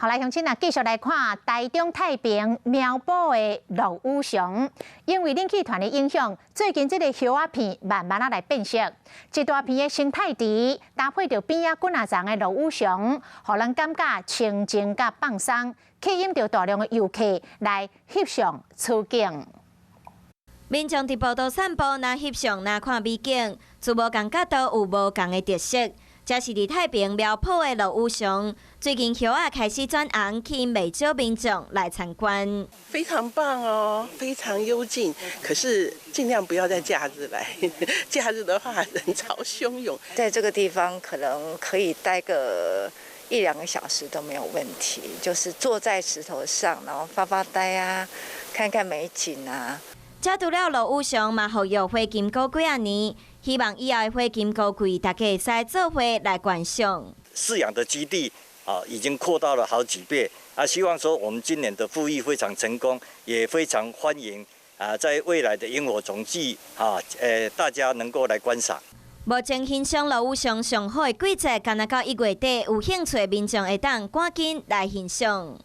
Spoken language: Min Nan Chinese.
好來，鄉親啊，繼續來看台中太平苗圃的落羽松，因為冷氣團的影響，最近這個葉仔片慢慢仔來變色。一大片的生態池搭配著邊仔幾若叢的落羽松，予人感覺清靜佮放鬆，吸引著大量的遊客來翕相取景。民眾佇步道散步，若翕相，若看美景，自無仝角度有無仝的特色。這是佇太平苗圃的落羽松，最近葉仔開始轉紅，吸引袂少民眾來參觀。非常棒哦，非常幽靜。可是盡量不要在假日來，假日的話人潮洶湧。在這個地方可能可以待個一兩個小時都沒有問題，就是坐在石頭上，然後發發呆啊，看看美景啊。這除了落羽松，嘛復育火金菇幾仔年，希望以後的火金菇季，大家會使做伙來觀賞。飼養的基地啊，已經擴大了好幾倍啊！希望說我們今年的復育非常成功，也非常歡迎啊，在未來的螢火蟲季啊，大家能夠來觀賞。目前欣賞落羽松上好的季節，敢若到1月底，有興趣的民眾會當趕緊來欣賞。